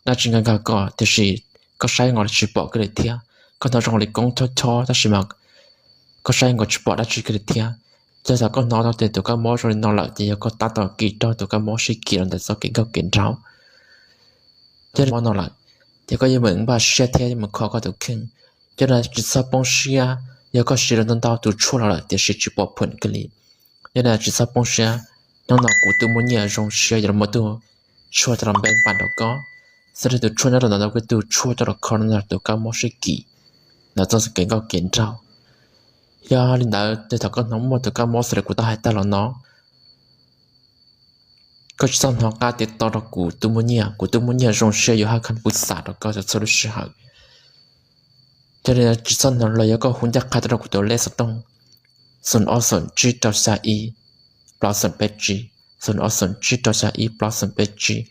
dab tsi nkag nkag koj, tiam sis koj saib nkaus tsis pom kiag li thiab. Koj hnov zoo li koob chob chob tab sis mas koj saib nkaus tsis pom dab tsi kiag li thiab. Ces thaum koj hnov tau tias tus kab mob zoo li no lawm ces yog koj tab tom kis raug tus kab mob sib kis los ntawm txoj kev nkauj kev nraug. Ces mob no lawm, ces koj yuav meem npaj siab thiab yuav meem kho koj tus kheej. Cov no tsis txhob poob siab, yog koj siv los ntau ntau tus tshuaj los lawm tiam sis tsis pom phoom kiag li. Yog li tsis txhob poob siab, hnub no kuv tus muaj nyiaj zoo siab yuav los muab tus tshuaj coj los npaj npaj rau koj. Xws li tus tshuaj nyob rau ntawm no kuj yog tus tshuaj coj los kho tus kab mob sib kis ntawm txoj kev nkauj kev nraug. Yog li ntawd ces thaum koj hnov muaj tus kab mob xws li kuv tau hais tag los no, koj tsis txhob hnov qab tiv tauj rau kuv tus muaj nyiaj, kuv tus muaj nyiaj zoo siab yuav haj kham pub xam rau koj txhua lub sij hawm. Yog li tsis txhob hnov los yog koj hu ncaj qha tuaj rau kuv tus lej xov tooj xoom ob xoom tsib rau xya ib plaub xoom peb tsib, xoom ob xoom tsib rau xya ib plaub xoom peb tsib,